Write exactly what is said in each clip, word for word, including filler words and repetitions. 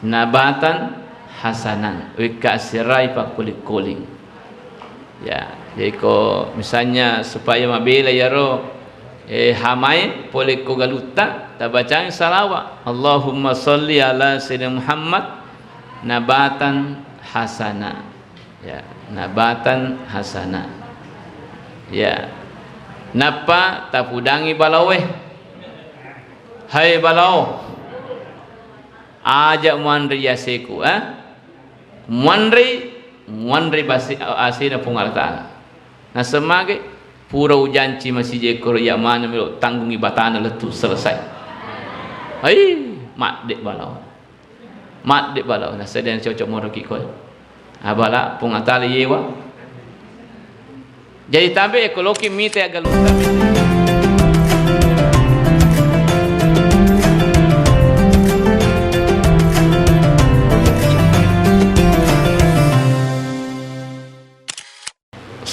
Nabatan hasanan, wekka assirai pakkuling-kuling. Ya, jadi ko misalnya supaya mabela iyaro, eh, hamae pole ko galutta, tabacang salawa. Allahumma salli ala Sayyidina Muhammad nabatan hasana. Ya, nabatan hasana. Ya. Nappa tapudangi balaoe. Hai balao. Aja muanre yaseku, eh? Muanre, muanre base-, asena Puang Allah Ta'ala. Nasemmage, pura ujanci masijekko iya maneng melo tanggungi batana lettu selesai. Hai, madde balao. Madde balao, nasadeng cocok moroki koe. Abala Puang Allah Ta'ala yewa. Jadi tabe ko loki mita ya galunta.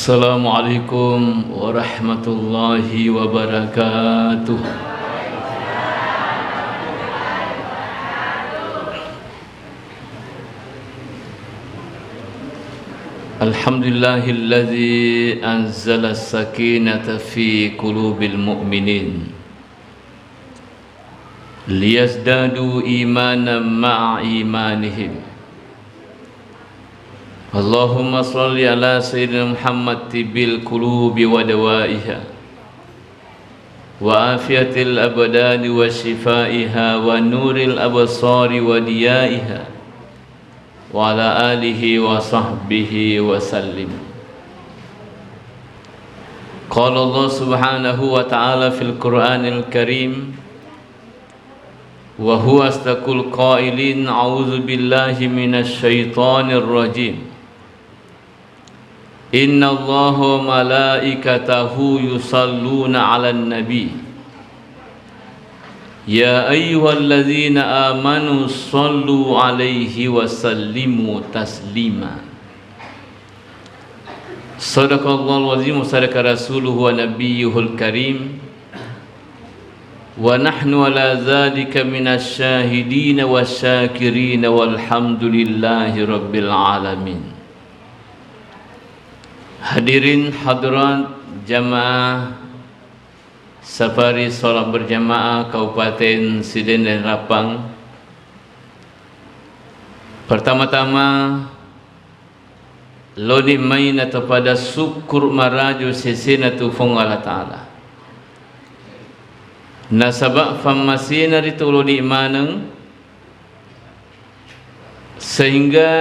Assalamualaikum warahmatullahi wabarakatuh. Alhamdulillahilladzi anzala sakinata fi qulubil mu'minin liyazdadu imanan ma'a imanihim. Allahumma salli ala Sayyidina Muhammad tibbil qulubi wa dawaiha, wa afiyatil abdani wa shifaiha, wa nuril absari wa diyaiha, wa ala alihi wa sahbihi wa sallim. Qala Allah subhanahu wa ta'ala fil Qur'anil Karim, wa huwa asdaqul qailin, a'udzu billahi minasy syaithanir rajim. Innallaha wa malaikatahu yusalluna 'alan nabi. Ya ayyuhalladzina amanu sallu 'alaihi wa sallimu taslima. Sadaqallahul azim wa sadaqa rasuluhu wa nabiyyuhul karim. Wa nahnu ala dzalika minasy syahidina wasy-syakirina walhamdulillahi rabbil alamin. Hadirin hadirat jamaah Safari Salat Berjamaah Kabupaten Sidenreng Rappang. Pertama-tama, loni mai natopada sukkuru marajo sesena tu Puang Allah Ta'ala. Nasaba fammasena ritu loni maneng, sehingga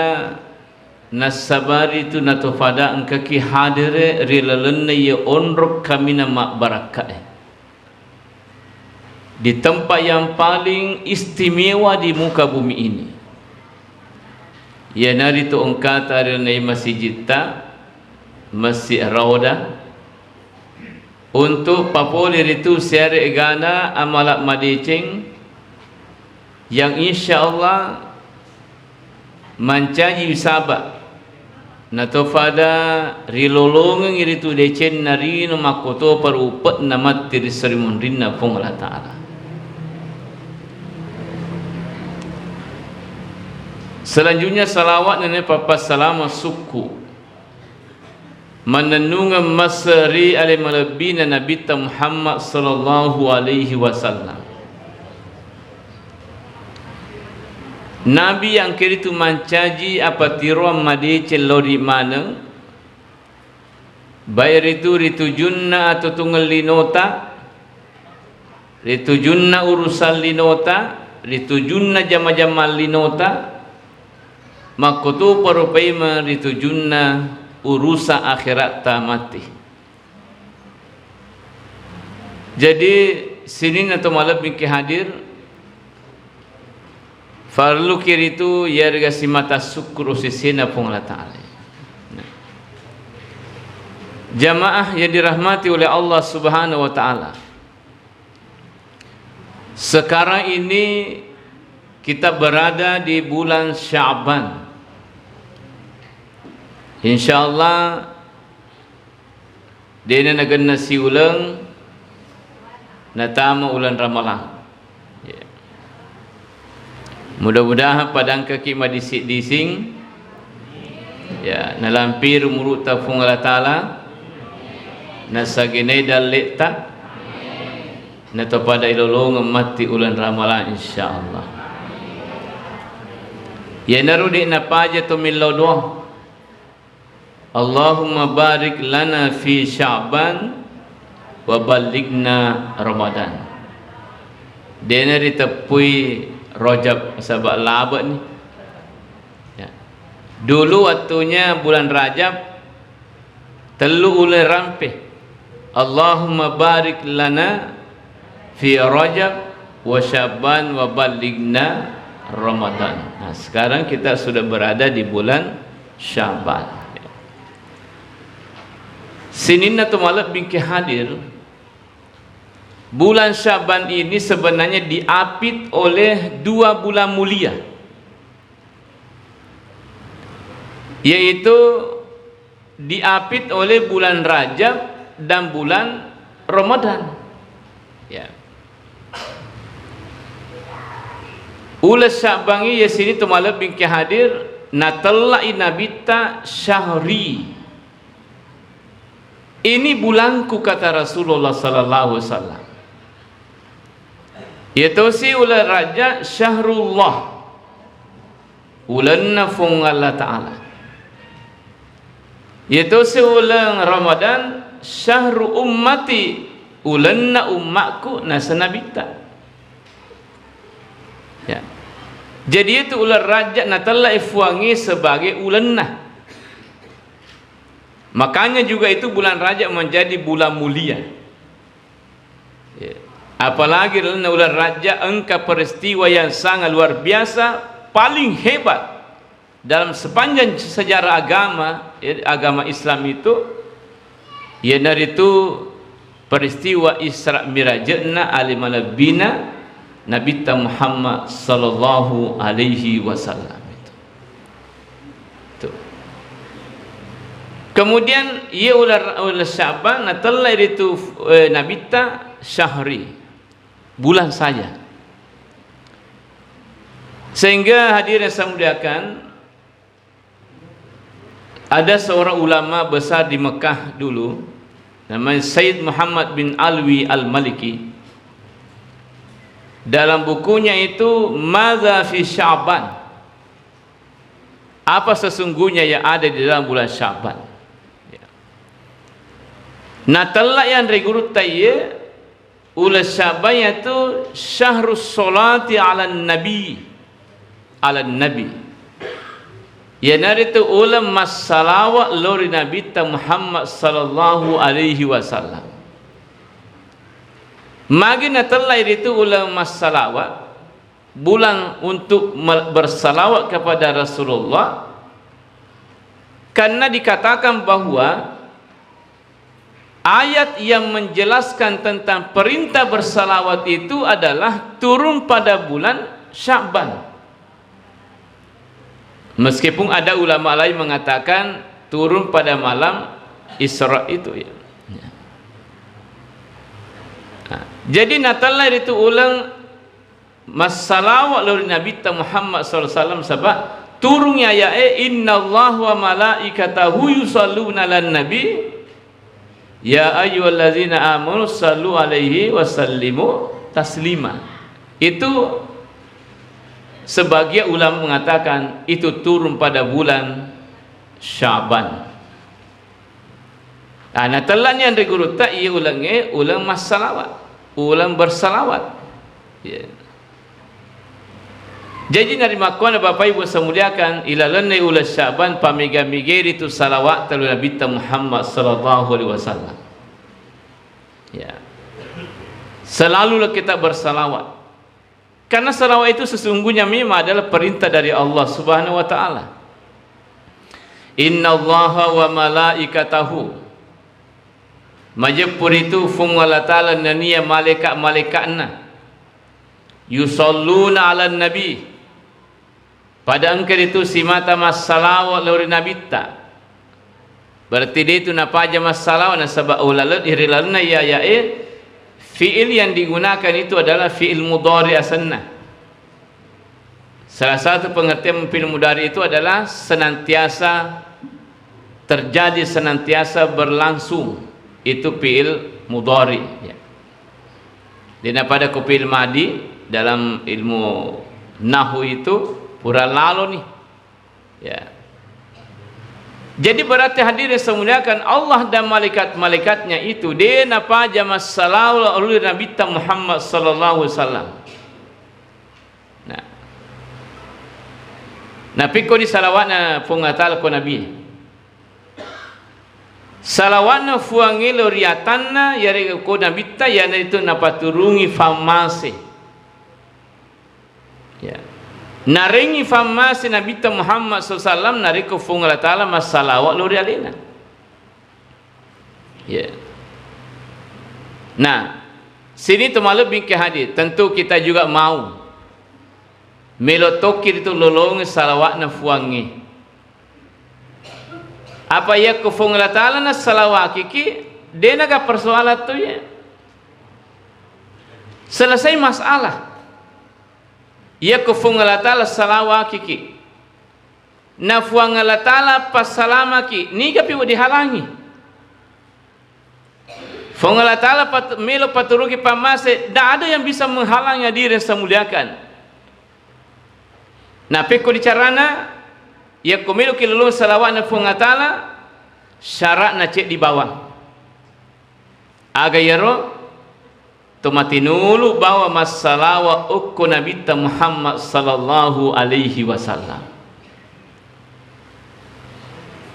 nassabari tu natopada engkaki hadere ri lalenna iye onrong kaminang mabbarakkae. Di tempat yang paling istimewa di muka bumi ini, iyanaritu engkata ri lalenna masijitta, Masjid Raudah, untuk papole ritu siare egana amala madeceng yang insya Allah mancaji saba. Natopada rilolongengngi ritu decenna rino makkotopa rupe'na matti ri sarimunrinna Puang Allah Ta'ala. Selanjutnya, salawat nennia pappassalama sukku mannennungeng masse ri ale malebbina Nabitta Muhammad sallallahu alaihi wasallam. Nabi engkaritu mancaji apatiroang madeceng lao ri maneng, baik ritu ri tujunna atuongeng linota, ri tujunna urusan linota, ri tujunna jama-jamang linota, makkutopa rupaimeng ri tujunna urusan akheratta matti. Jadi, sininna to malebbiki hadir, farluki ritu iyarega simata sukkuru sesena Puang Allah Ta'ala. Jamaah yang dirahmati oleh Allah Subhanahu wa Ta'ala, sekarang ini kita berada di bulan Sya'ban. Insya Allah, dena nagenna siuleng natama uleng Ramalang. Ya. Mudah-mudahan padangkaki madising-dising, ya, nalampi rumuru'ta Puang Allah Ta'ala, nasagenai dalle'ta, natopada ilolongeng matti uleng Ramalang, insyaallah. Iyanaro de' napaja to millau doang. Allahumma barik lana fi Sya'ban wa ballighna Ramadan. De'na riteppui Rajab, saba' labe'ni. Ya. Dulu waktunya bulan Rajab, tellu uleng rampe. Allahumma barik lana fi Rajab wa Sya'ban wa ballighna Ramadan. Nah, sekarang kita sudah berada di bulan Sya'ban. Sininna to malebbi engka hadir, bulan Sya'ban ini sebenarnya diapit oleh dua bulan mulia, yaitu diapit oleh bulan Rajab dan bulan Ramadan. Ya. Uleng Sya'ban iya sini to malebbi engka hadir, natella'i Nabitta syahri. Ini bulanku, kata Rasulullah sallallahu alaihi wasallam. Iya tosi uleng Rajab syahrullah. Ulenna Puang Allah Ta'ala. Iya tosi uleng Ramadan, syahru ummati, ulenna ummakku, naseng Nabitta. Ya. Jadi itu uleng Rajab natella'i Puangnge sebagai ulenna. Makanya juga itu bulan Rajab menjadi bulan mulia. Ya. Apalagi lalenna uleng Rajab engka peristiwa yang sangat luar biasa, paling hebat dalam sepanjang sejarah agama, ya, agama Islam itu, iyanaritu peristiwa Isra Mirajna, ale malebbina Nabitta Muhammad sallallahu alaihi wasallam itu. Tuh. Kemudian, iya uleng, uleng Sya'ban, natellai ritu, eh, Nabitta syahri, bulan saya. Sehingga hadirin yang saya muliakan, ada seorang ulama besar di Mekah dulu, namanya Sayyid Muhammad bin Alwi Al-Maliki. Dalam bukunya itu, Madza fi Sya'ban? Apa sesungguhnya yang ada di dalam bulan Sya'ban? Ya. Natella yang ri gurutta iye, uleng Sya'ban yaitu syahrus sholati ala nabi, ala nabi. Iyanaritu uleng massalawa lao ri Nabitta Muhammad sallallahu alaihi wasallam. Magi natellai ritu uleng massalawa, bulan untuk me-, bersalawat kepada Rasulullah, karena dikatakan bahwa ayat yang menjelaskan tentang perintah bersalawat itu adalah turun pada bulan Sya'ban. Meskipun ada ulama lain mengatakan turun pada malam Isra itu, ya. Ya. Nah, jadi natellai ritu uleng massalawa lao ri Nabitta Muhammad sallallahu alaihi wasallam, saba turungngi aya'e, "Innallaha wa malaikatahu yusalluna 'alan nabi, ya ayyuhallazina amanu sallu alaihi wa sallimu taslima." Itu sebagian ulama mengatakan itu turun pada bulan Sya'ban. Ah, natellani anre gurutta, iya ulengnge uleng massalawat, uleng bersalawat. Iya. Jaji, narimakkuana Bapak Ibu saya muliakan, ilalenna uleng Sya'ban, pamega-megeri tu salawat telu Nabitta Muhammad sallallahu alaihi wasallam. Ya. Selalulah kita bersalawat. Karena salawat itu sesungguhnya memang adalah perintah dari Allah Subhanahu wa Ta'ala. "Innallaha wa malaikatahu." Majeppu ritu Fuang Allah Ta'ala nennia malaika-malaika'na. "Yusalluna 'alan nabi." Pada engka ritu simata massalawa lao ri Nabitta. Berarti de tu napaja massalawa, nasaba ulale-, ri lalenna iya aya'e, fi'il yang digunakan itu adalah fi'il mudhari asenna. Salah satu pengertian fi'il mudhari itu adalah senantiasa terjadi, senantiasa berlangsung. Itu fi'il mudhari, ya. Dena pada ko fi'il madi dalam ilmu nahu itu pura lalo ni. Ya. Jadi berarti hadirin semuliakan, Allah dan malaikat-malaikatnya itu de napaja massalawa lao ri Nabitta Muhammad sallallahu alaihi wasallam. Nah. Napikko di salawatna Puang Allah Ta'ala ko Nabi. Salawatna Fuangnge lao ri atanna, yarega ko Nabitta, iyanaritu napaturungi fammase. Ya. Narengngi fammase Nabitta Muhammad sallallahu alaihi wasallam, narekko Fuang Allah Ta'ala massalawa lao ri alena. Ya. Nah, sini tu malebbi ke hadir, tentu kita juga mau melo tokki ritu lolongeng salawatna Fuangnge. Apa yakko Fuang Allah Ta'ala nassalawakiki, de naga persoalan tu ya. Selesai masalah. Yakko Fuang Allah Ta'ala salawakiki, na Fuang Allah Ta'ala passalamaki, nigapi wedding halangi? Fuang Allah Ta'ala pat-, melo paturuki pammase, ndak ada yang bisa menghalangi, hadirin semuliakan. Nah, pekko di carana, yakko meloki lolong salawatna Fuang Allah Ta'ala, syaratna ceddi bawang. Aga iyaro? Tomatinulu bawa massalawa okko Nabitta Muhammad sallallahu alaihi wasallam.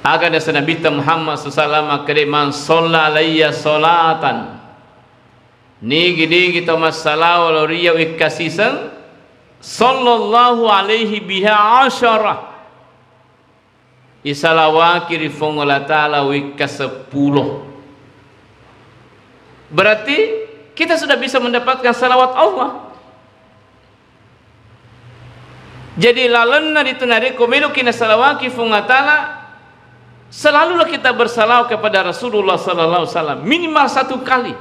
Aga nasa Nabitta Muhammad sallallahu alaihi wasallam makkeda, "Man shalla alayya salatan." Nigi-nigi to massalawa lao ri iyya wekka siseng, sallallahu alaihi biha asyara. Isalawaki ri Fuang Allah Ta'ala wekka seppulo. Berarti kita sudah bisa mendapatkan salawat Allah. Jadi lalenna ritu narekko meloki nasalawaki Fuang Allah Ta'ala, selalulah kita bersalawat kepada Rasulullah sallallahu alaihi wasallam, minimal satu kali.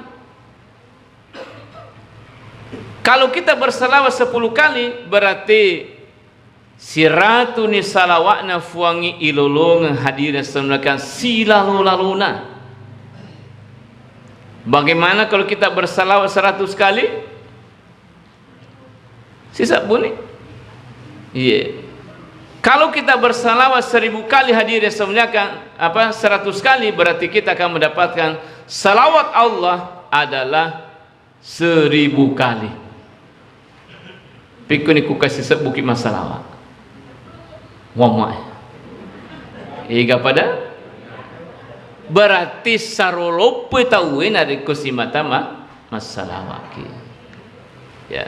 Kalau kita bersalawat sepuluh kali, berarti siratuni salawatna Fuangnge ilolongeng, hadirin semuliakan, silalo-lalona. Bagaimana kalau kita bersalawat seratus kali? Sisebbu ni? Iya. Kalau kita bersalawat seribu kali, hadirin semuliakan, apa, seratus kali, berarti kita akan mendapatkan salawat Allah adalah seribu kali. Pikkuni ku kasi sebbuki massalawa. Wamma. Ega pada? Berarti saroloppo tauwe narekko simata ma-, massalawaki. Ya.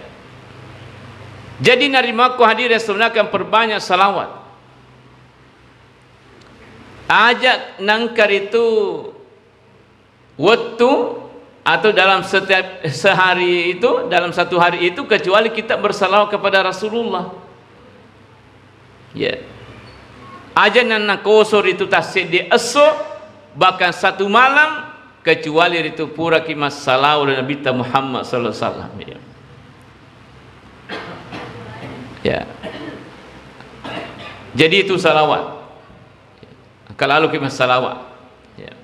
Jadi narimakko hadirin semuanya akan perbanyak salawat. Aja nangka ritu wettu atau dalam setiap sehari itu, dalam satu hari itu, kecuali kita bersalawat kepada Rasulullah. Ya. Aja nannakoso ritu tasseddi esso, bahkan satu malam, kecuali ritu puraki massalawa ri Nabitta Muhammad sallallahu alaihi wasallam. Ya. Ya. Jadi itu salawat. Engka laloki massalawa. Ya.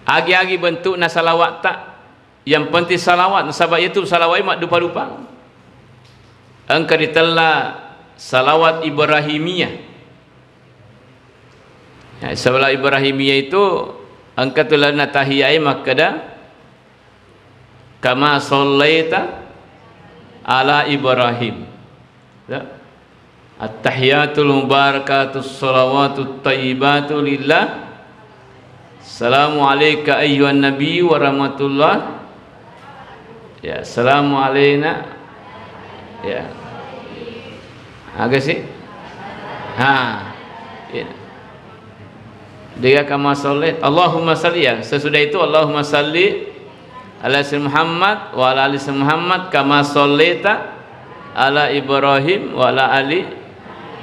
Agi-agi bentukna salawatta, yang penting salawat, nasaba iyatu salawat maddupa-dupa. Engka ritella salawat Ibrahimiyah. Ya, salawat Ibrahimiyah itu engka tu lalenna tahiyyae makkeda, "Kama shallaita ala Ibrahim." Ya. "At-tahiyatul mubarakatus shalawatut thayyibatu lillah. Assalamu alaika ayyuhan nabi wa rahmatullah." Ya, "Assalamu alaina." Ya. Aga sih? Ha. Ya. Dia kama sholli. Allahumma salli, ya. Sesudah itu, Allahumma salli ala Sayyidina Muhammad wa ala ali Sayyidina Muhammad kama shallaita ala Ibrahim wa ala ali,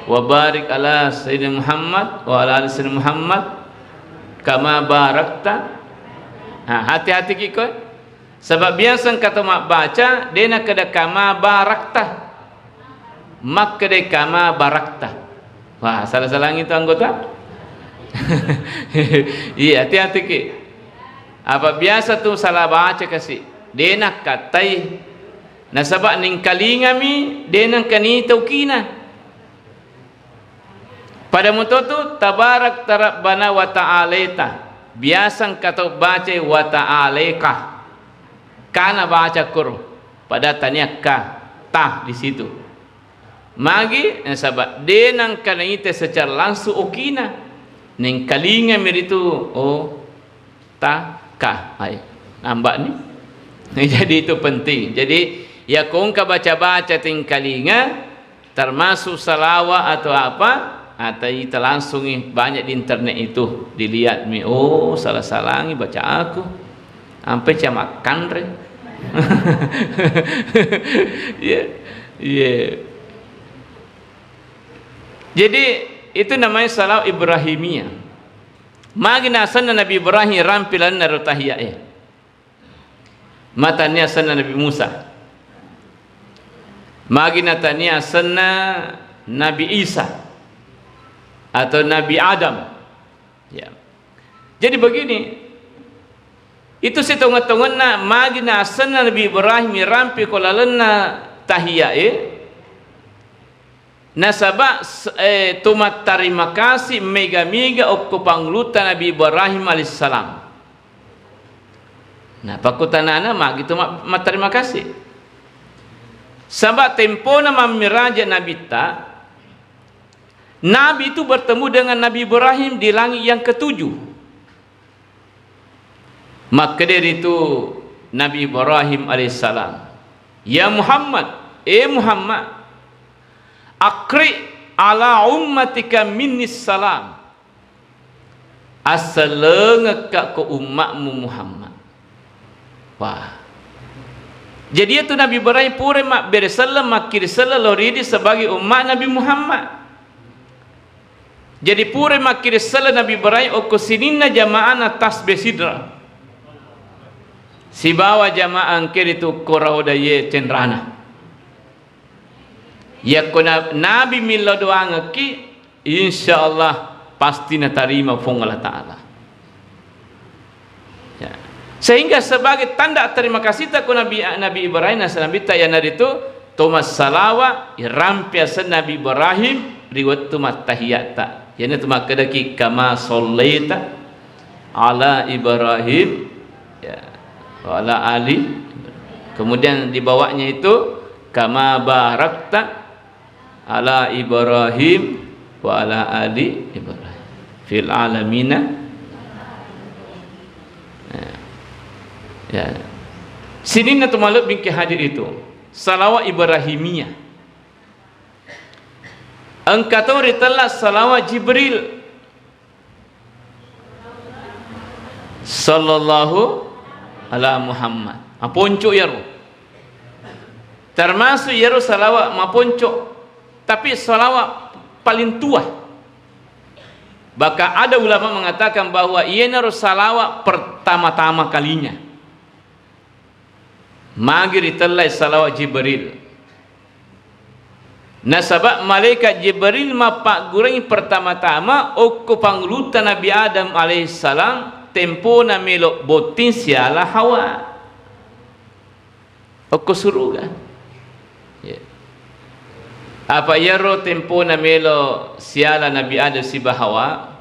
wa barik ala Sayyidina Muhammad wa ala ali Sayyidina Muhammad kama barakta. Ha, hati-hati kiko. Sebab biasa engka to mabbaca, dena keda kama barakta. Makkeda kama barakta. Wah, salah-salangi tu anggota. Iya, hati-hati ki. Apa biasa tu salah baca kasi. De' nakkattai. Nasaba' nengkalingami de' nengka nita ukina. Pada muto tu tabarakta rabbana wa ta'alaita. Biasa engka tau baca wa ta'alaika. Kana baca koro. Pada tania ka ta di situ. Magi? Nasaba' de' nengka naita secara langsung okina. Nengkalingami ritu, oh, ta, ka. Hai. Nambah ni. Jadi itu penting. Jadi, ya ko engka baca-baca tengkalinga, termasuk salawa atau apa, atau ita langsungi banyak di internet itu. Dilihat mi, oh, salah-salangi baca aku. Ampe cia makkanre. Iya. Iya. Jadi, itu namanya salawat Ibrahimiyah. Magi nasenna Nabi Ibrahim rampi lalenna ro tahiyat e. Matania asenna Nabi Musa. Magi natania asenna Nabi Isa atau Nabi Adam. Ya. Jadi begini, itu sitonget-tongetna magi na asenna Nabi Ibrahim rampi ko lalenna tahiyat e, nasaba s-, eh, to mattarima kasih mega-mega okko pangulutta Nabi Ibrahim alaihissalam. Nah, pakkutanana magi to ma-, mattarima kasih. Saba tempona mammiraja Nabitta, Nabi itu bertemu dengan Nabi Ibrahim di langit yang ketujuh. Makkeda ritu Nabi Ibrahim alaihissalam, "Ya Muhammad, eh Muhammad, aqri ala ummatika minnis salam." Assalengekka ko ummakmu Muhammad. Wah. Jadi itu Nabi Ibrahim pura mabbere selleng, makkiri selleng lao ridi sebagai umma Nabi Muhammad. Jadi pura makkiri selleng Nabi Ibrahim okko sininna jamaahna tasbih sidra. Sibawa jamaah engke ritu ko rauda ye cenrana. Yakko na-, Nabi millau doangekki, insya Allah pasti natarima Puang Allah Ta'ala. Ya. Sehingga sebagai tanda terima kasihta ko Nabi, Nabi Ibrahim, nasa Nabitta, iyanaritu to massalawa irampe asenna Nabi Ibrahim ri wettu mattahiyatta. Iyanatu makkedaki, "Kama sallaita ala Ibrahim, ya, wa ala ali." Kemudian di bawahnya itu, "Kama barakta ala Ibrahim wa ala ali Ibrahim fil alamina." Ya. Ya. Sininna tu malebbi engka hadir itu. Salawat Ibrahimiyah. Engka to ritella salawat Jibril. Sallallahu ala Muhammad. Maponco iyaro. Termasuk iyaro salawat maponco, tapi salawat paling tua. Bahkan ada ulama mengatakan bahwa iyanaro salawat pertama-tama kalinya. Magi ritellai salawat Jibril. Nasaba malaikat Jibril mappaggurengngi pertama-tama okko pangulutta Nabi Adam alaihissalam, tempona melo botting siala Hawa okko suruga. Ya. Apa iyaro tempona melo siala Nabi Adam siba Hawa,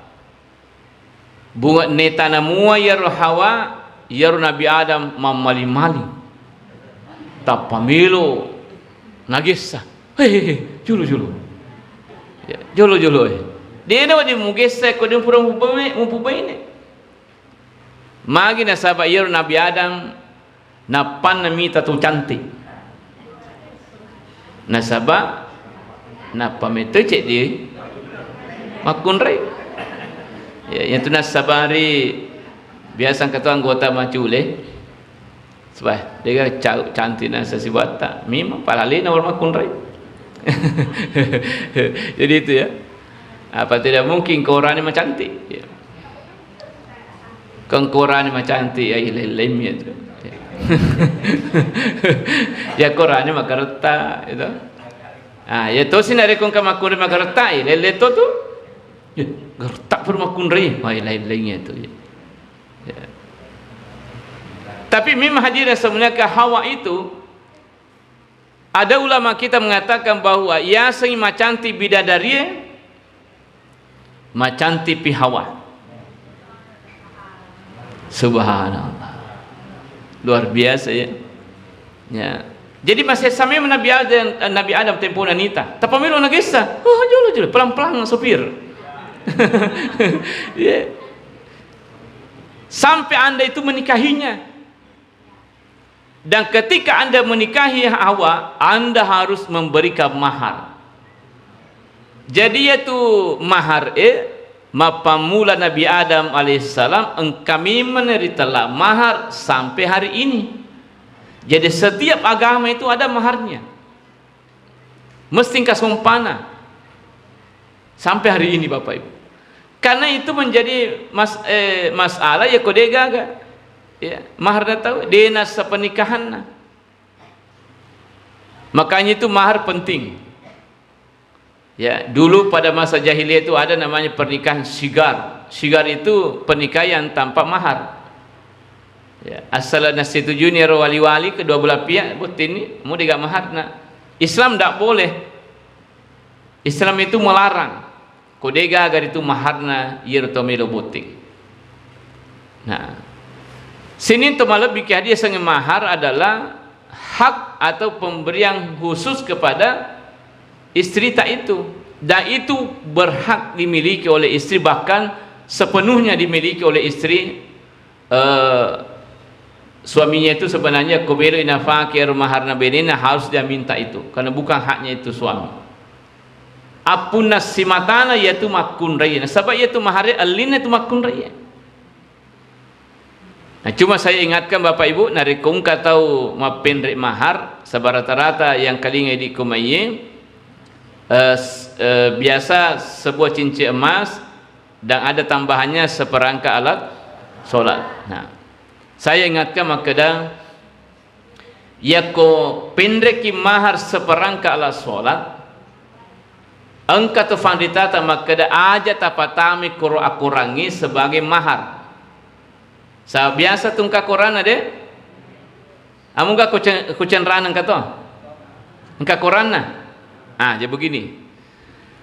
Bunga netana mua iyaro Hawa, iyaro Nabi Adam mammaling-maling. Tappa melo nagessa. "He, he, he, jolo, jolo. Ya, jolo, jolo, eh. Dena wadi mugessa ko de pura mupubene, mupubene." Magi nasaba iyaro Nabi Adam Nappanna mita tu cantik. Nasaba nappa metoi ceddi makkunrai. Ya, iyatu nassabari biasa engka to anggota macule. Sebab dega ca-, cantik na sasibatta. Memang palalena orang makkunrai. Jadi itu ya. Apa tidak mungkin ko orangnya macantik? Ya. Kan korani macantik, ya, ilellemi itu. Ya, korani makaretta itu. Ah, ya tosi narekko engka makkunrai magaretta'i, lelle to tu. Ya, garetta'pa ro makkunrai. Wah, lain-lainnya itu, ya. Ya. Tapi memang hadirin semuanya, ke Hawa itu, ada ulama kita mengatakan bahwa yasengngi macantik bidadarie, macantik pi Hawa. Subhanallah. Luar biasa, ya. Ya. Jadi masih sami Nabi Adam, Nabi Adam tempo nanita. Tapamelo nagessa. Oh, jolo, jolo. Pelan-pelan, sopir. Ya. Sampai Anda itu menikahinya. Dan ketika Anda menikahi Hawa, Anda harus memberikan mahar. Jadi, yaitu mahar e, mappammula Nabi Adam alaihissalam engka memeng ritella mahar sampai hari ini. Jadi, setiap agama itu ada maharnya. Mesti engka sompana. Sampai hari ini, Bapak Ibu. Karena itu menjadi mas-, eh, masalah, ya, ko de gaga. Ya, maharna tau, de nassa pernikahanna. Makanya itu mahar penting. Ya, dulu pada masa jahiliyah itu ada namanya pernikahan sigar. Sigar itu pernikahan yang tanpa mahar. Ya, asal nasetujuni ro wali-wali kedua belah pihak, botting ni, mu dega maharna. Islam ndak boleh. Islam itu melarang. Ko de gaga ritu maharna, iyaro to melo botting. Nah, sining to malebbi ke hadiah, sange mahar adalah hak atau pemberian khusus kepada istri ta itu, dan itu berhak dimiliki oleh istri, bahkan sepenuhnya dimiliki oleh istri. Eh, suaminya itu sebenarnya ko melo inafake ro maharna benena, harus dia minta itu, karena bukan haknya itu suami. Appunna simatana, yaitu makkunrai, nasaba yaitu mahare ellinna itu makkunrai. Nah, cuma saya ingatkan Bapak Ibu, narekko engka tau mappenre mahar, saba rata-rata yang kalinga idi ko maiye, eh, s-, eh, biasa sebuah cincin emas dan ada tambahannya seperangkat alat sholat. Nah, saya ingatkan makkeda, yakko penreki mahar seperangkat alat sholat, engka tu fanritata makkeda aja tapatamai koro akorangnge sebagai mahar. Sa biasa tu engka koranna de? Amu engka kucen-, kucenrana engka to? Engka koranna? Ah, jadi begini.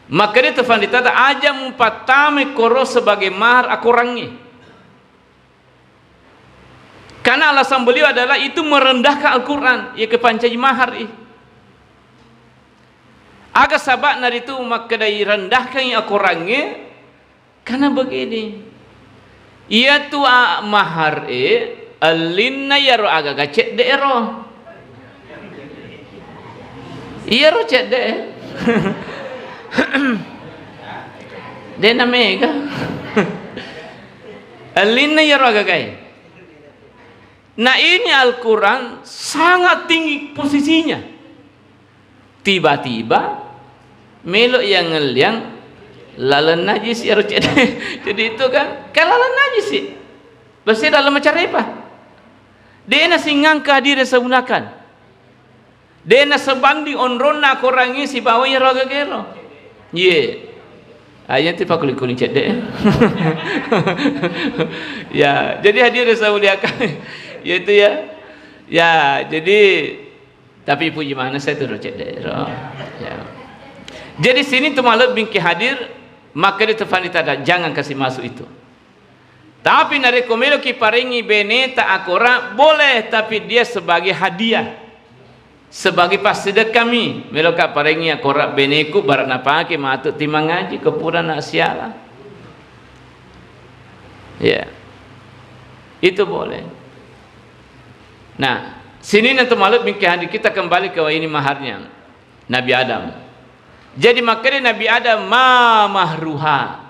Makkeda tu fanritata aja mupattamai koro sebagai mahar akorangnge. Karena alasan beliau adalah itu merendahkan Al-Quran, ya kepancaji mahar i. Aga saba'na ritu makkeda irendahkan i akorangnge? Karena begini, iyatu a-, mahar e, ellinna iyaro agaga cedde ero. Iyaro cedde e. Dena mega. Ellinna iyaro agagae. Nah, ini Al-Quran sangat tinggi posisinya. Tiba-tiba melo yang ngelliang laleng najis ero cedde. Jadi itu kan, kan laleng najis sih. Pasti dalam macarepa. Dena singangka diri semunakan. Dena sebanding onronna akorangnge sibawa iyaro agagero. Iye. Aja ti pakuli-kuli cedde. Ya, jadi hadirin saya muliakan. Ya itu ya. Ya, jadi tapi puji mana saya tu ro cedde ro. Ya. Jadi sini tu malebbi ke hadir, maka dia tefani tada, jangan kasih masuk itu. Tapi narekko meloki parengngi beneta akora, boleh, tapi dia sebagai hadiah, sebagai passidekka mi. Meloka parengngi akora beneku, bara napake matu timangaji ko purana siala. Ya. Itu boleh. Nah, sininna tu malebbi ke hadir, kita kembali ke ini maharnya Nabi Adam. Jadi makkeda Nabi Adam, "Ma mahruha?"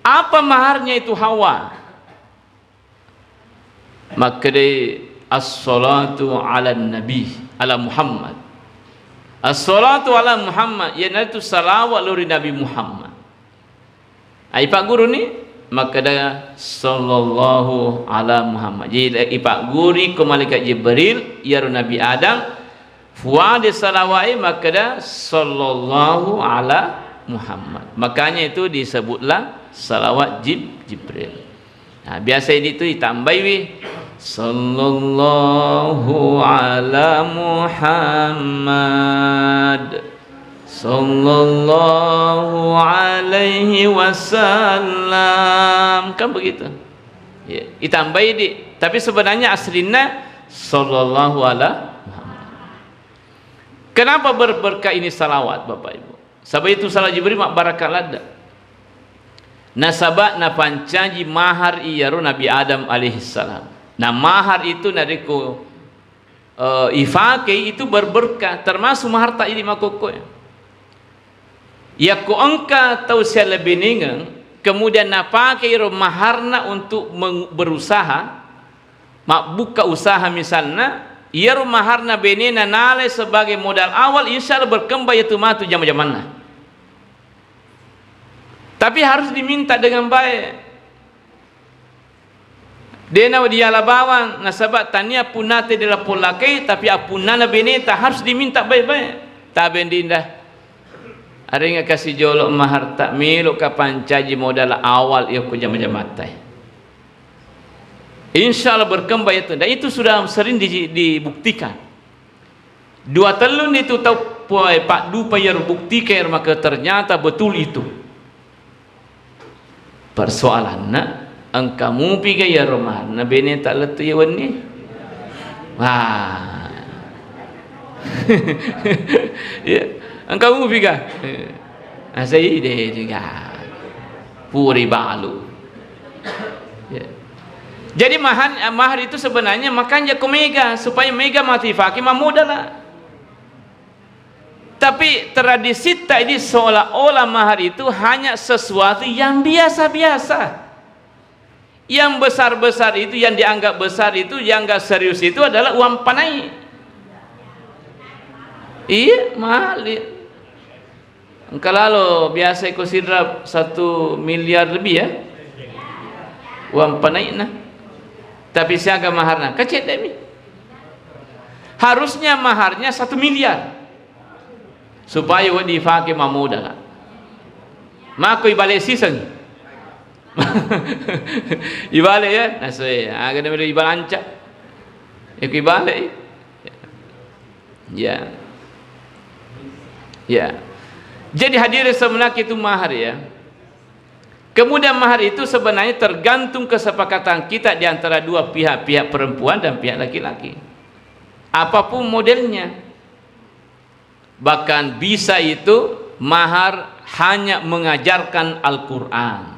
Apa maharnya itu Hawa? Makkedai, "As-salatu ala nabi, ala Muhammad." As-salatu ala Muhammad, iyanaritu salawat lao ri Nabi Muhammad. Ai pagguruni makkeda, "Sallallahu ala Muhammad." Jadi ipagguri ko malaikat Jibril, iyaro Nabi Adam, Fuade salawat e makkeda, "Sallallahu ala Muhammad." Makanya itu disebutlah salawat Jib-, Jibril. Nah, biasa itu ditambaiwi, "Sallallahu ala Muhammad. Sallallahu alaihi wasallam." Kan begitu. Ya, ditambahi di, tapi sebenarnya aslinya, "Sallallahu ala Muhammad." Kenapa berberkah ini salawat, Bapak Ibu? Sabab itu salawat Jibril mabbarakat ladde. Nasaba napancaji mahar iyaro Nabi Adam alaihissalam. Nah, mahar itu narekko, eh, ifake itu berberkah, termasuk mahar tak idi makkokkoe. Yakko engka tau sialebiningeng, kemudian napake iro maharna untuk meng-, berusaha, mabbukka usaha misalna, iyaro maharna benena nalai sebagai modal awal, insya Allah berkembang yatu matu jama-jamanna. Tapi harus diminta dengan baik. Dena diala bawang, nasaba tania punnate dela pollakai, tapi appunnana beneta harus diminta baik-baik. Tabe ndi indah. Arenga kasi jolo maharta, melo ka pancaji modal awal iya ko jama-jamatta. Insya Allah berkembang itu. Dan itu sudah sering di-, dibuktikan. Dua tellun itu tau pua-, paddupa iyaro buktika iyaro maka ternyata betul itu. Persoalanna, engka mupiga iyaro maharna beneta lettu iya wenni? Wah. Ya, engka mupiga? Asai de juga. Puri balu. Ya. Jadi mahar, mahar itu sebenarnya makanja ko mega, supaya mega mati faki mamodala. Tapi tradisitta ini seolah-olah mahar itu hanya sesuatu yang biasa-biasa. Yang besar-besar itu, yang dianggap besar itu, yang dianggap serius itu adalah uang panai. Iya, mahal. Engka lalo biasa iko sidrap satu miliar lebih ya. Uang panai'na. Tapi siaga maharna? Kecil demi. Harusnya maharnya satu miliar. Supaya wedding ifake mammodala. Mako ibale siseng. Ibale ya, nasoe, aga namanya ibalanca. Iko ibale. Ya. Ya. Jadi hadirin sebenarnya itu mahar ya. Kemudian mahar itu sebenarnya tergantung kesepakatan kita di antara dua pihak, pihak perempuan dan pihak laki-laki. Apapun modelnya. Bahkan bisa itu mahar hanya mengajarkan Al-Quran.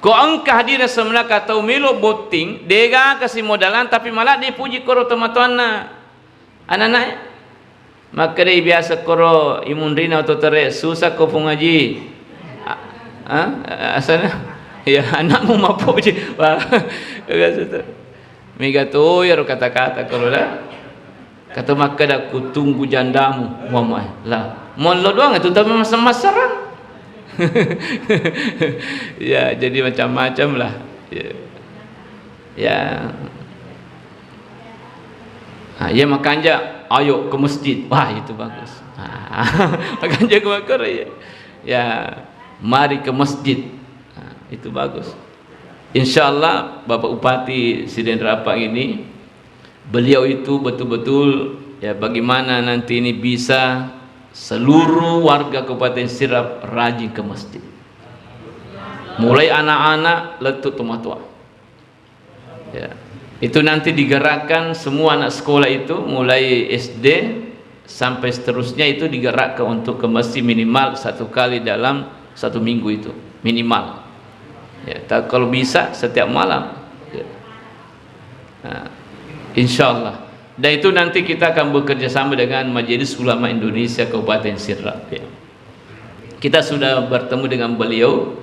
Ko engka hadirin sebenarnya tau melo botting, dega kasi modalan tapi malah dipuji koro tomatoanna. Anak-anak, makkedai biasa koro imunrina oto tere, "Susah ko Pung Haji." A-, a-, asana? Ya, anakmu mapoji. Wah, biasa tu. Mega to iyaro kata-kata koro da. Kata makkeda, "Kutunggu jandamu." Wah, mai. Lah, mollo doang itu tapi mas-, masarang. Ya, jadi macam-macam lah. Ya. Ya. Ah, iya makanja, "Ayo ke masjid." Wah, itu bagus. Ah, makanja ke makor ya. Ya, mari ke masjid. Ah, itu bagus. Insya Allah Bapak Bupati Sidenreng Rappang ini, beliau itu betul-betul ya bagaimana nanti ini bisa seluruh warga Kabupaten Sidrap rajin ke masjid. Mulai anak-anak lettu tomatoa. Ya. Itu nanti digerakkan semua anak sekolah itu, mulai S D sampai seterusnya, itu digerakkan untuk ke masjid minimal satu kali dalam satu minggu itu, minimal. Ya, ta-, kalau bisa setiap malam. Ya. Nah, insya Allah. Dan itu nanti kita akan bekerja sama dengan Majelis Ulama Indonesia Kabupaten Sidrap. Ya. Kita sudah bertemu dengan beliau,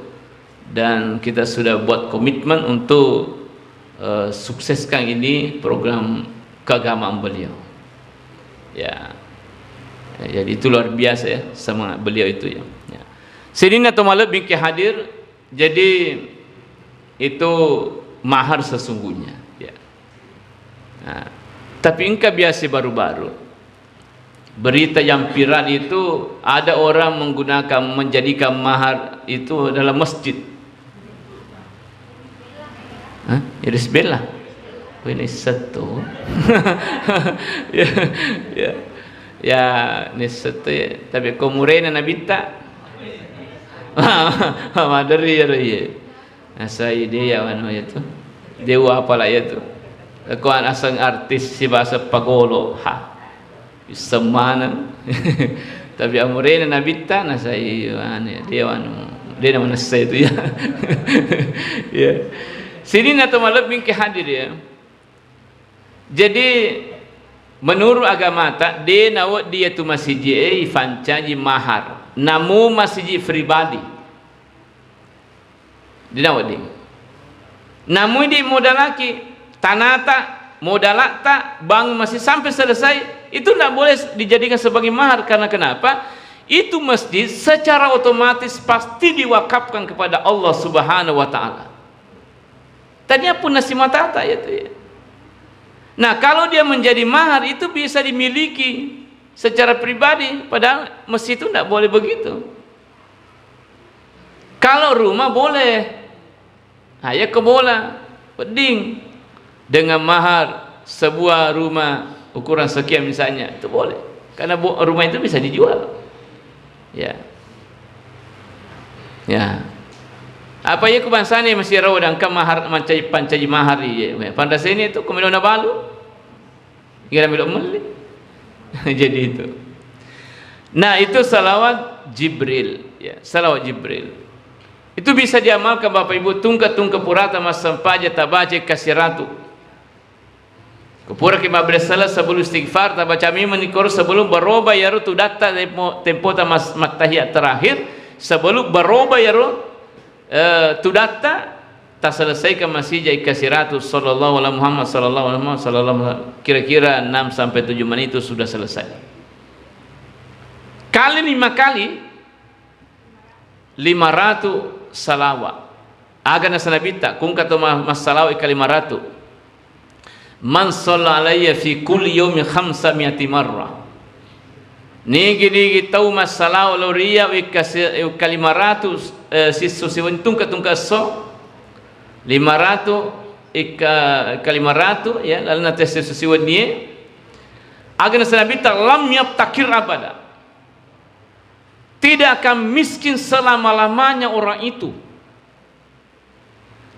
dan kita sudah buat komitmen untuk, eh, sukseskan ini program keagamaan beliau. Ya. Ya, jadi itu luar biasa ya semangat beliau itu ya. Ya. Sininna to malebbi ki hadir, jadi itu mahar sesungguhnya. Ya. Nah, Tapi engka biasa baru-baru. Berita yang viral itu, ada orang menggunakan, menjadikan mahar itu adalah masjid. Hah? Jadi sebelah. Oh, ini satu. Ya, ya. Ya, ini satu ya. Tapi ko murena nabitta. Maderi ya, ya. Nasai de ya anu ya tu. Dewa apa lah ya tu. Ko aseng artis si bahasa pagolo. Ha. Semana. Tapi amurena nabitta nasai anu ya, de anu. De nama nasai tu ya. Ya. Sini na to malebbing ke hadir ya. Jadi, menurut agamata, de nawedding iyatu masiji e ifancaji mahar. Namu masiji pribadi. De nawedding. Namu idi modalaki, tanata, modalatta, bangun masjid sampai selesai, itu ndak boleh dijadikan sebagai mahar. Karena kenapa? Itu masjid secara otomatis pasti diwakafkan kepada Allah Subhanahu wa Ta'ala. Tadinya pun nasi matata ya tu ya. Nah, kalau dia menjadi mahar itu bisa dimiliki secara pribadi, padahal masjid itu ndak boleh begitu. Kalau rumah boleh. Nah, ya ke bola, wedding dengan mahar sebuah rumah ukuran sekian misalnya, itu boleh. Karena bu-, rumah itu bisa dijual. Ya. Ya. Apa ya ku bangsana masih rawa dan ke mahar mancaji, pancaji mahar iya. Panrasani itu kumino na balu. Kira melo melli. Jadi itu. Nah, itu salawat Jibril, ya, salawat Jibril. Itu bisa diamalkan Bapak Ibu, tungke-tungke purata massempajang tabaca kasiratu. Kupuraki mabbere sala sebelum istighfar, tabaca memang nikoro sebelum baroba yaro tudatta tempo, tempota mas-, mattahiyat terakhir, sebelum baroba yaro, eh, tudatta, taselesaikan masija ikka siratu, sallallahu ala Muhammad, sallallahu ala Muhammad, sallallahu ala, kira-kira enam sampai tujuh menit itu sudah selesai. Kali lima kali, lima ratu salawa. Aga nasa Nabitta, kungka to ma-, massalawa ikka lima ratu. Man shalla alayya fi kulli yaumin khamsa mi'ati marrah. Nigi-nigi tau massalawa lao ri iyya wekka si-, wekka lima ratu, eh, sisso siwenni tungke-tungke esso. Lima ratu ikka, ikka lima ratu, ya, lalenna tau sisso siwennie. Aga nasa Nabitta, lam yaftakir abada. Tidak akan miskin selama-lamanya orang itu.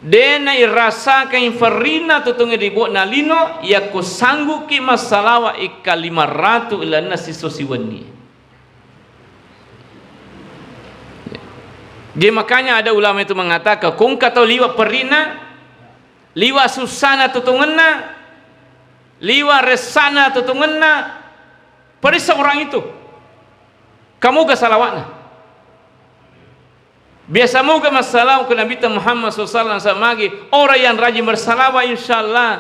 De nairasakan ferrina tutungi ri bo'na lino, yakko sanggu'ki massalawa ikka lima ratu ilalenna sisso siwenni. Jadi makanya ada ulama itu mengatakan, kungka tau liwa perrina, liwa sussana tutungenna, liwa ressana tutungenna, periksa orang itu. Kamuga salawatna? Biasa muga massalawa ku Nabitta Muhammad sallallahu alaihi wasallam, samagi orang yang rajin bersalawat, insyaallah,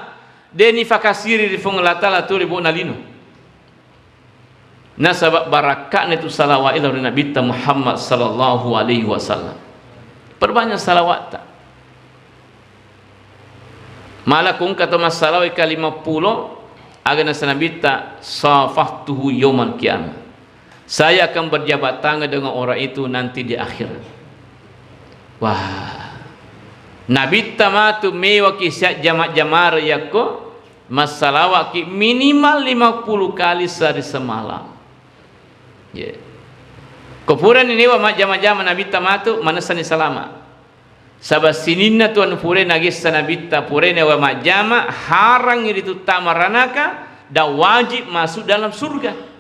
deni fakasiri ri Puang Allah Ta'ala tu ri bo'na lino. Nasaba barakka'na itu salawat ila ri Nabitta Muhammad sallallahu alaihi wasallam. Perbanyak salawatta. Mala kungka to massalawa ikka lima pulo, aga nasa Nabitta, safahtuhu yaumal qiyamah. Saya akan berjabat tangan dengan orang itu nanti di akhirat. Wah. Nabitta matu mewaki siajjama-jamara yakko massalawaki minimal lima puluh kali sehari semalam. Ye. Ko purani newa majjama-jama Nabitta matu, manessani salama. Saba sininna tu anu purae nagessa Nabitta, purae newa majjama, harangngi ritu tama ranaka, dan wajib masuk dalam surga.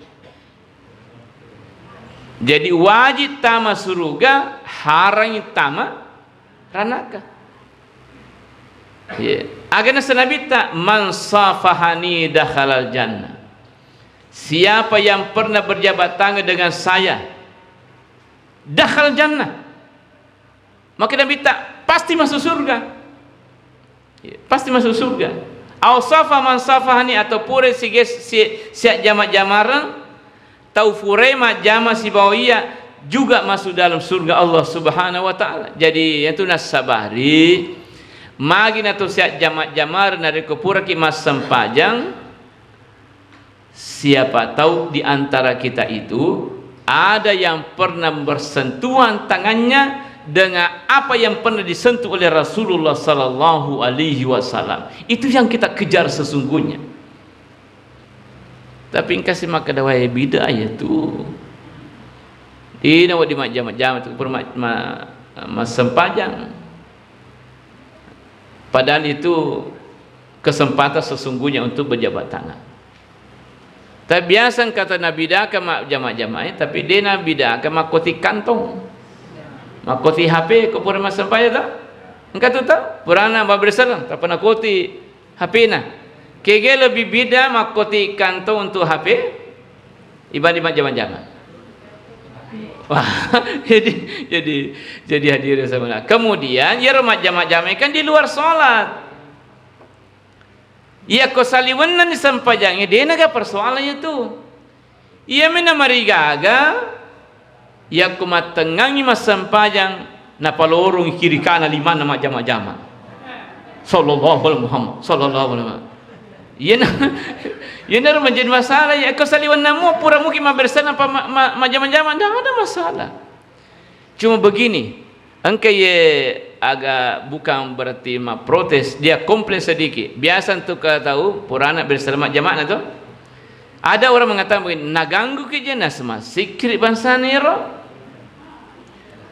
Jadi wajib tama suruga, harangngi tama ranaka. Ye. Aga nasa Nabitta, man safahani dakhalal jannah. Siapa yang pernah berjabat tangan dengan saya, dakhalal jannah. Maka Nabitta pasti masuk surga. Iya, pasti masuk surga. Au safa man safahani, atau pura sige-, si-, siajjama-jamareng, tau purae majjama sibawa iya juga masuk dalam surga Allah Subhanahu wa Ta'ala. Jadi, itu nassabari, magi na to siajjama-jamareng narekko puraki massempajang, Siapa tahu di antara kita itu ada yang pernah bersentuhan tangannya dengan apa yang pernah disentuh oleh Rasulullah sallallahu alaihi wasallam. Itu yang kita kejar sesungguhnya. Tapi engka si makkeda, "Wae, bid'ah ya tu. Dina wedding majjama-jama tu, pura ma-, ma-, massempajang." Padahal itu kesempatan sesungguhnya untuk berjabat tangan. Tapi biasa engka tau nabid'ahkan majjama-jama e, tapi de' nabid'ahkan makkoti kantong. Makkoti H P ko pura massempajang ta? Engka tu ta? Purana mabberselleng, tappa nakoti H P-na. Kega lebih bid'ah makkoti kantong untuk H P dibanding majjama-jama? Wah, jadi, jadi, jadi hadirin sama. Kemudian, iyaro majjama-jama kan di luar sholat. Iyako saliwennanni sempajangnge, de' naga persoalan itu. Iyami namarigaga, yakko mattengngangngi massempajang, napalorong kiri kanan limanna majjama-jama. Sallallahu alaihi Muhammad, sallallahu alaihi Muhammad. Iyana, iyanaro menjadi masalah, yakko saliwennammu pura muki mabbersana pa ma-, ma-, majjama-jama, ndak ada masalah. Cuma begini, engka ye aga bukan berarti ma protes, dia komplain sedikit. Biasa untuk ke tahu, purana bersama jama'na tu. Ada orang mengatakan begini, "Naganggu ki je nas massikkiri bangsana ero."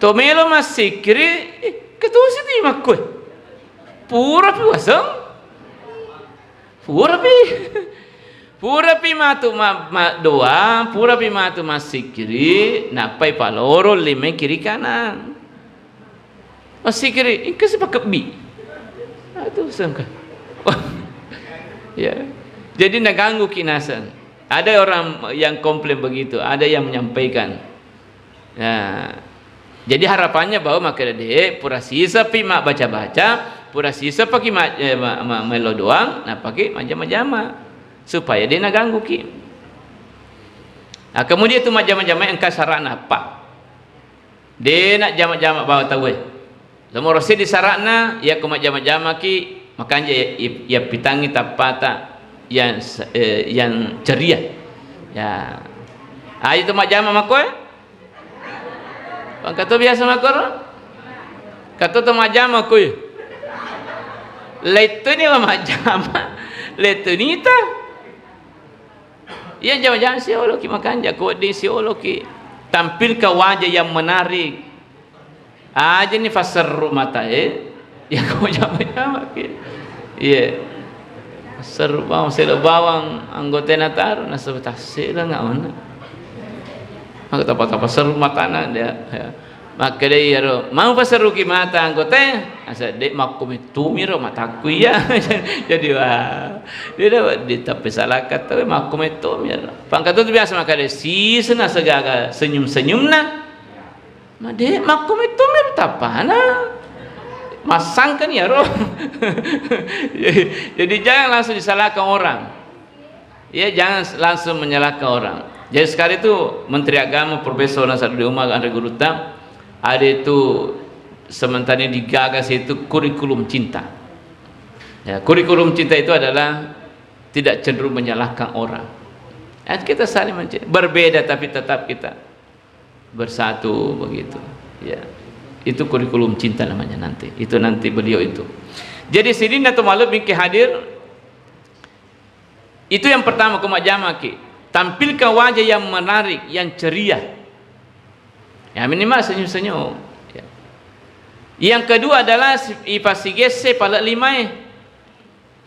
To melo massikkiri, eh, ketusi tu makkue. Pura pi waseng. Purapi, purapi matu ma-, ma-, doa, purapi matu massikkiri, nappai paloro lime kiri kanan. Massikkiri, engka si pakebbi. Aduh, sengka. Ya. Jadi naganggu ki naseng. Ada orang yang komplain begitu, ada yang menyampaikan. Nah, jadi harapannya bahwa makkeda de, pura sisepi mabbaca-baca, pura sisepaki ma-, eh, ma-, ma-, melo doang, nappaki majjama-jama. Supaya de nagangguki. Nah, kemudian itu majjama-jama engka sarana apa? De najjama-jama bawa tauwe. Nomoro seddi sara'na, yakko majjama-jamaki, makanja ya, ya, yappitangngi tappata yang se-, eh, yang ceria. Ya. Aja tu majjama makkoe? Pangkato biasa makkoro? Kato to majjama kui. Lettuni wa majjama. Lettunita. Iya, jama-jama sioloki makanja, ko wedding sioloki. Tampilkan wajah yang menarik. Aja ni fasserru matae, ya ko jama-jamaki. Iya. Fasserru bawang, selo bawang anggotana taru, nasaba tassela nggak mana. Maka tapa-tapa seru matana dia. Ya. Makkedai iyaro, "Mau passeruki mata anggota?" Asa, "De, makkumettumiro matakku iya." Jadi, wah, dia dapat ditappe salakka tau, makkumettumiro. Pangkatu tu biasa makkeda, sisena segaga senyum-senyumna. Ma, de, makkumettumiro tappana. Massangkani iyaro. Jadi, jangan langsung disalahkan orang. Ya, jangan langsung menyalahkan orang. Jadi sekali itu Menteri Agama Profesor Nasaruddin Umar Anre Gurutta, ada itu sementara ini digagas itu kurikulum cinta. Ya, kurikulum cinta itu adalah tidak cenderung menyalahkan orang. Ya, kita saling menci-, berbeda tapi tetap kita bersatu begitu. Ya. Itu kurikulum cinta namanya nanti. Itu nanti beliau itu. Jadi sininna to malebbi engka hadir. Itu yang pertama, ko majjamaki, tampilkan wajah yang menarik, yang ceria. Ya, minimal senyum-senyum. Ya. Yang kedua adalah si-, ipasigesse pale limae.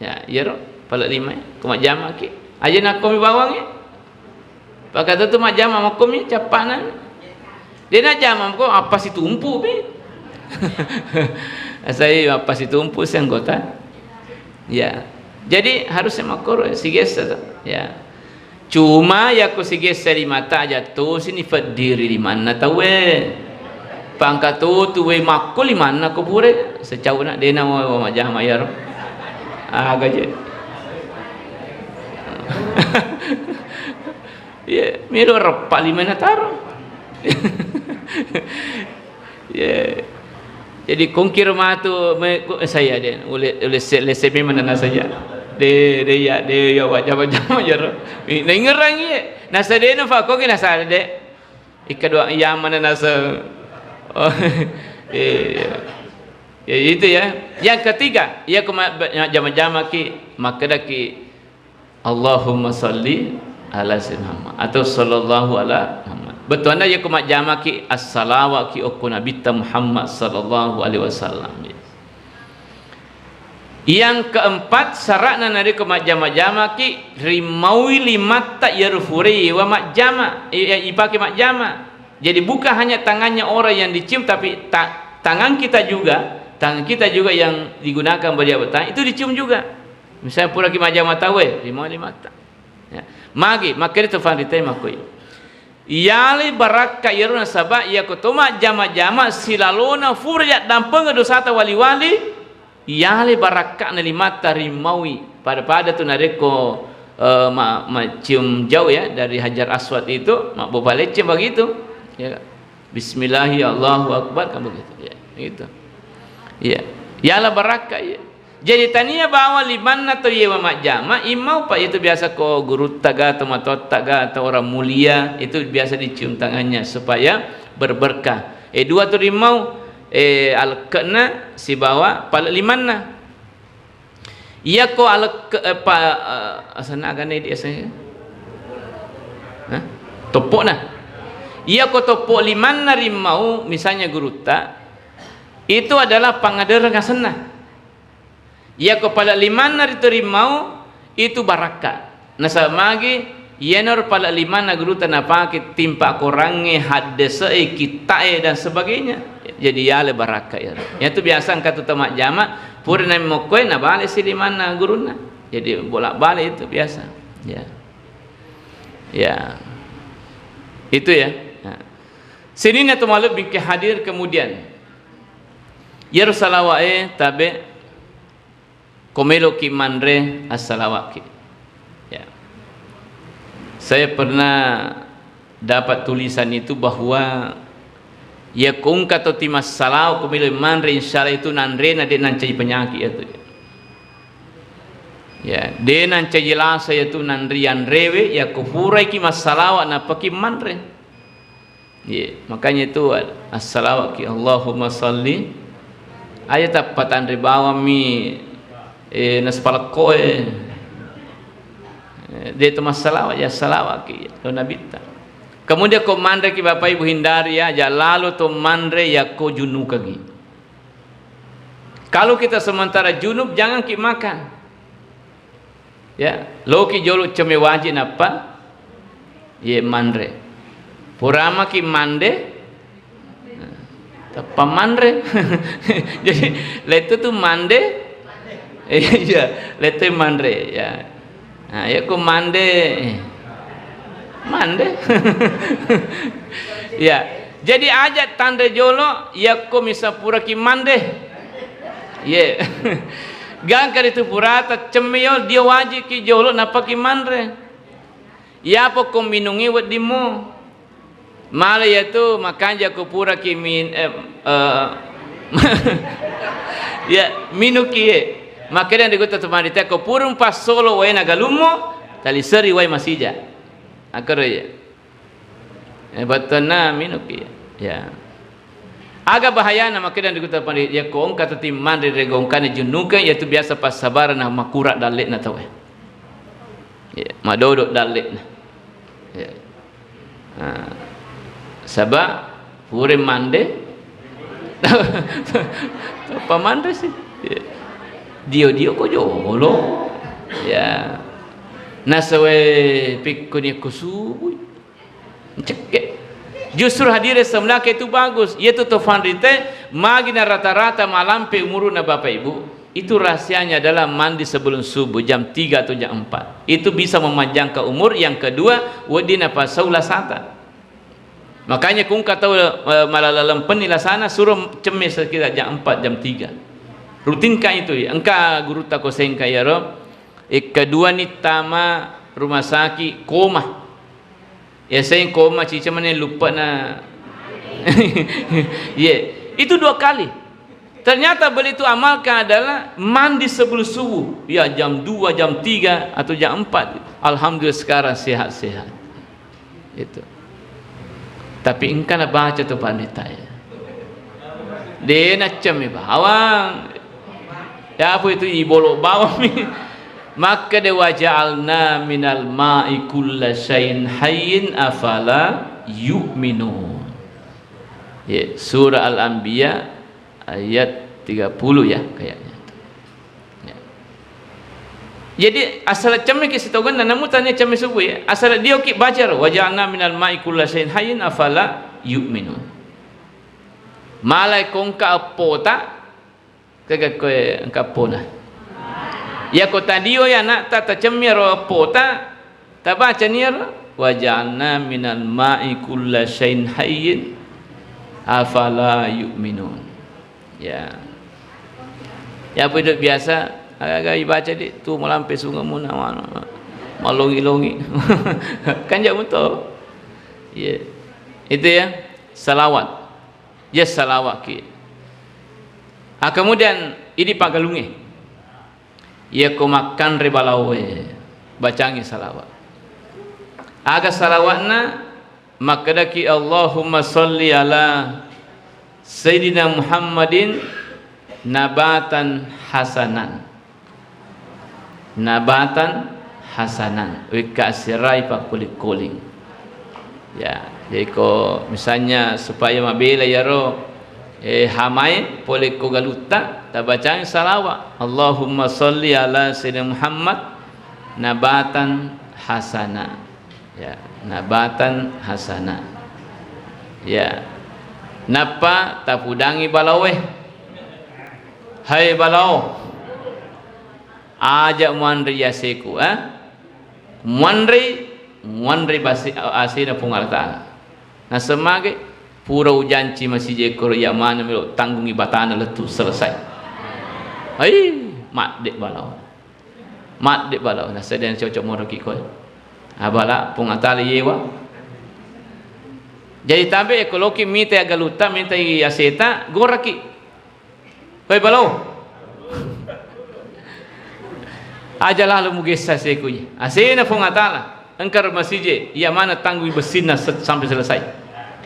Ya, iyaro pale limae, ko majjamaki. Aja nakkomi bawangnge. Pakatu tu majjama makkomi cappana. De najjama ko apa situmpu pi. Asai apa situmpu si anggota. Ya. Jadi harusnya makkoro sigessa to. Ya. Cuma yakko sigessa ri mata aja tosi ni feddiri limanna tauwe. Pangkatutu we makko limanna ko pure secauna dena wa majjama iyaro. Aga je. Iya, melo reppa limanna taro. Iya. Jadi kongkiro matu me-, ko-, saya de, ule-, ulesse-, lesse memang nana saya. De, de, ya, de, ya, wajama-jama, ya, ro. Naingerang, iya. Nasa de, na, fakoki, nasa de. Ikka dua, iya, mana nasa. Oh, iya. Ya, itu ya. Yang ketiga, iya, ko ma-, ba-, jama-jama ki, makkeda ki, "Allahumma salli ala Sayyidina Muhammad," atau "Sallallahu ala Muhammad." Bettuanna, iya, ko majjama ki, assalawa ki okko Nabitta Muhammad sallallahu alaihi wasallam. Yang keempat, syaratna narekko majjama-jama ki, rimaui limatta iyaro fura iyewa majjama, i-, i-, ipake majjama. Jadi, bukan hanya tangannya orang yang dicium, tapi ta-, tangan kita juga, tangan kita juga yang digunakan bagi bertanya, itu dicium juga. Misalnya, puraki majjama tauwe, rimaui limatta. Ya. Magi, makkeda tu fanrita makkoi. Iyalai barakka iyaro nasaba iyako to majjama-jama silalona fura yaddampengeng dosata wali-wali, iyalai barakka'na limatta rimaui. Pada-pada tu narekko, eh, ma-, macium jauh ya dari Hajar Aswad itu, mabbobalecce begitu. Ya. Bismillahi Allahu Akbar, kan begitu. Ya, gitu. Iya. Yala barakka, iya. Jadi, tania bawang limanna tau yewa majjama, immau pa itu biasa ko gurutta ga, tomatoatta ga, atau orang mulia, itu biasa dicium tangannya supaya berberkah. Eh, dua tu rimmau, eh, alekke'na sibawa pale limanna. Iyako alekke-, eh, pa-, eh, asenna agana di S M A? Hah? Toppo'na. Iyako toppo limanna rimmau, misalnya gurutta, itu adalah pangadereng asenna. Iyako pale limanna ritu rimmau, itu barakka. Nasaba magi, iyanaro pale limanna gurutta napake timpa korangnge, haddese'e, kitta'e, dan sebagainya. Jadi yale barakka iyaro. Iyatu biasa engka tu tau majjama, pura nammokkoe, nabale si limanna gurunna. Jadi bolak-balik itu biasa. Ya. Ya. Itu ya. Nah. Sininna tu malebbi ke hadir kemudian. Iyaro salawa'e tabe ko meloki manre assalawa'ki. Ya. Saya pernah dapat tulisan itu bahwa ya ko engka to timassalawa ko melo manre, insya Allah itu nanrena de nancaji penyakit itu. Ya, de nancaji lasa ya tu nanri anrewe, ya ko puraiki massalawa napaki manre. Iya, makanya itu, assalawaki Allahumma salli. Aja tappa tanre bawammi, eh, nasipalekkoe. Eh, de tu massalawa, ya salawaki lo nabitta. Kemudian ko manreki Bapak Ibu hindari ya, aja lalo to manre ya ko junukagi. Kalau kita sementara junub, jangan ki makan. Ya, loki jolo cemme wajib nappa, ye manre. Puramaki mande, tappa manre. Jadi, lettu tu mande, iya, lettu manre, ya. Nah, ya ko mande, mande. Ya, jadi aja tanre jolo, ya ko misa puraki mande. Ye. Gangka ritu purata cemme yo, dia wajiki jolo napaki manre. Yapo ko minungi weddimmu. Mala yatu makanja ko puraki min-, eh, eh, ya, minuki ye. Makanya di kota teman ko purung pas solo wae na galummu, tali seri wae masija. Akaro ye. Eh, battuanna minuki. Ya. Aga bahayana makkeda di kota pandi, ya ko engka tu timmanre rego engkana junnuka, yatu biasa passabarana makura dalle'na tauwe. Ya, madodo dalle'na. Ya. Nah, saba pure mande, apa manre sih? Ya. Dio-dio ko jolo. Ya. Nasawe pikkuni ko subui. Cekke. Justru hadire semlake itu bagus. Iyatu to fanrite, magina rata-rata malampe umuruna Bapak Ibu, itu rahasianya adalah mandi sebelum subuh jam tiga atau jam empat. Itu bisa memanjangkan umur. Yang kedua, wedding napasau lasata. Makanya kungka tau, eh, malala lempenni lasana, suruh cemme sekitar jam empat, jam tiga. Rutinkan itu ya. Engka gurutta ko sengka yaro, eh, kedua ni tama rumah sakit koma. Ya, saya koma cica mana lupa na. Ye, itu dua kali. Ternyata beliau itu amalkan adalah mandi sebelum subuh. Ya, jam dua, jam tiga, atau jam empat. Alhamdulillah, sekarang sehat-sehat. Itu. Tapi engka nabaca tu pandita ya. De naccammi bawang. Ya apa itu, ibolo bawang mi. Maka de, "Wa ja'alna minal ma'i kulla syai'in hayyin afala yu'minun." Ya, surah Al-Anbiya ayat tiga puluh ya kayaknya. Ya. Jadi asal cemme ki sitogenna, namu tania cemme subuh ya. Asal dio ki baca ro, "Wa ja'alna minal ma'i kulla syai'in hayyin afala yu'minun." Malai kongka appota, kega koe engka appona. Ya ko tadio ya nak ta tacemmi ro appota, tabaca ni ro, "Wa ja'alna minal ma'i kulla syai'in hayyin afala yu'minun." Ya. Ya apa itu biasa, aga ibaca di tu malampe sungamu na mano. Malongi-longi. Kan jauh betul. Iya. Itu ya, salawat. Ya salawat ki. Ah, kemudian ini pagalunge. Iya ko makkanre balawe, bacangi salawat. Aga salawatna? Makkedaki, "Allahumma salli ala Sayyidina Muhammadin nabatan hasanan." Nabatan hasanan. Wekka assirai pakkuling-kuling. Ya, jadi ko misalnya supaya mabela yaro, eh, hamae pole ko galutta, tabacang salawat. "Allahumma salli ala Sayyidina Muhammad nabatan hasanan." Ya, nabatan hasanah. Ya. Nappa tapudangi balaoe. Hai balao, aja muanre yaseku, eh? Muanre, muanre basi-, asena Puang Allah Ta'ala. Nasemage, pura ujanci masijekko ya mana melo tanggungi batana lettu selesai. Hai, madde balao. Madde balao, nasediang cocok moroki koe. Abala Puang Allah Ta'ala yewa. Jadi tabe ko loki mita galutta, mita aseta, goraki. Koe balao. Aja lalu mugessa sekuji. Asena Puang Allah Ta'ala. Engka ro masije, iya mana tanggung bessinna se-, sampai selesai.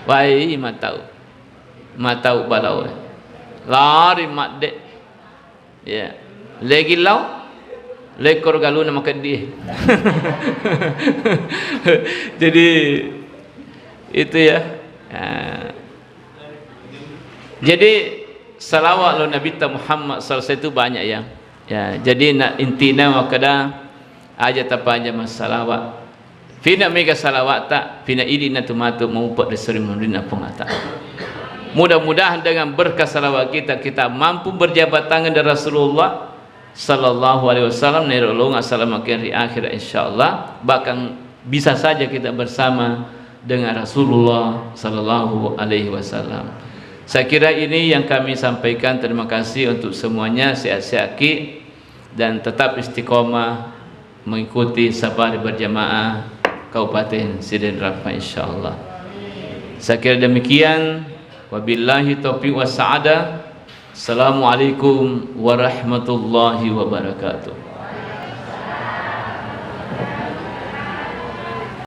Wai, matau. Matau balao. Lari madde. Ya. Legi lao, lekkoro galuna makeddi. Jadi, itu ya. Ya. Jadi, salawat lo Nabitta Muhammad sallallahu alaihi wasallam itu banyak ya. Ya, jadi na-, intina makkeda aja tapaja massalawa. Fina mega salawata, fina idi na tu matu maupe ri suri munrinna Puang Allah Ta'ala. Mudah-mudahan dengan berkah salawat kita, kita mampu berjabat tangan dengan Rasulullah sallallahu alaihi wasallam, nero longa salamaken ri akhirat insyaallah, bahkan bisa saja kita bersama dengan Rasulullah sallallahu alaihi wasallam. Saya kira ini yang kami sampaikan. Terima kasih untuk semuanya. Sehat-sehat ki dan tetap istiqomah mengikuti safari berjamaah Kabupaten Sidenrapang, insyaallah. Saya kira demikian. Wabillahi taufiq was sa'adah. Assalamualaikum warahmatullahi wabarakatuh.